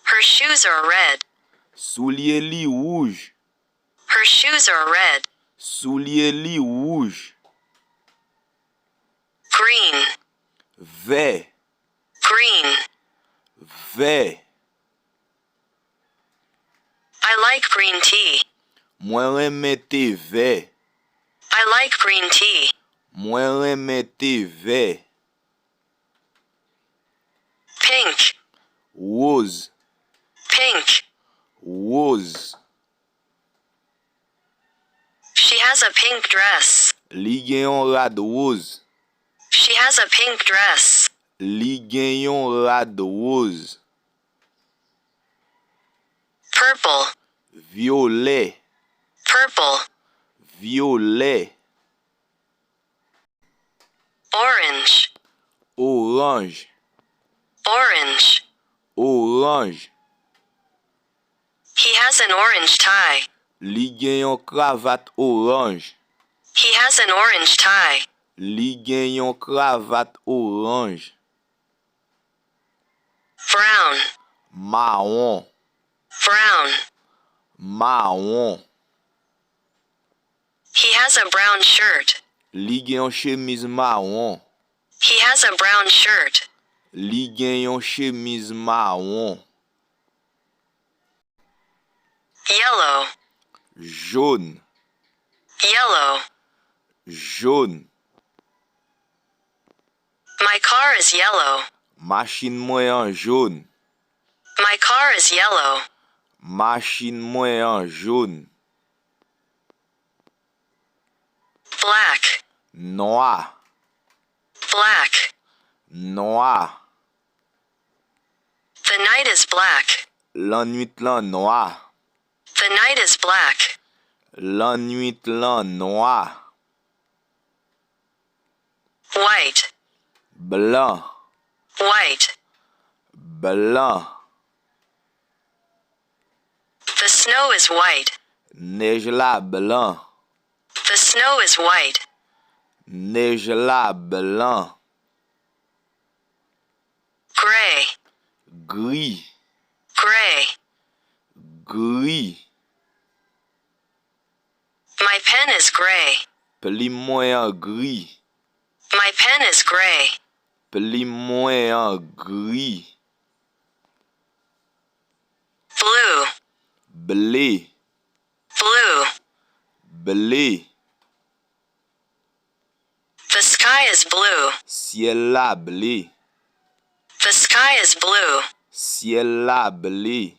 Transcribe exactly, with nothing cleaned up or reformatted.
Her shoes are red. Soulye li wouj. Her shoes are red. Soulye li wouj. Green. Vè. Green. Vè. I like green tea. Mwen renmen te vè. I like green tea. Mwen renmen te vè. Pink. Woz. Pink. Woz. She has a pink dress. Li gen yon rad woz. She has a pink dress. Li gen yon rad woz. Purple. Vyolè. Purple. Vyolè. Orange. Oranj. Orange. Oranj. He has an orange tie. Li gen yon kravat oranj. He has an orange tie. Li gen yon kravat oranj. Brown. Mawon. Brown. Mawon. He has a brown shirt. Li gen yon chemiz mawon. He has a brown shirt. Li gen yon chemiz mawon. Yellow. Jòn. Yellow. Jòn. My car is yellow. Machin mwen an jòn. My car is yellow. Machin mwen an jòn. Black. Nwa. Black. Nwa. The night is black. Lannwit lan nwa. The night is black. Lannwit lan nwa. White. Blan. White. Blan. The snow is white. Nèj la blan. The snow is white. Nèj la blan. Gray. Gri. Gray. Gri. My pen is gray. Plim mwen an gri. My pen is gray. Plim mwen an gri. Blue. Ble. Blue. Ble. The sky is blue. Syèl la ble. The sky is blue. Syèl la ble.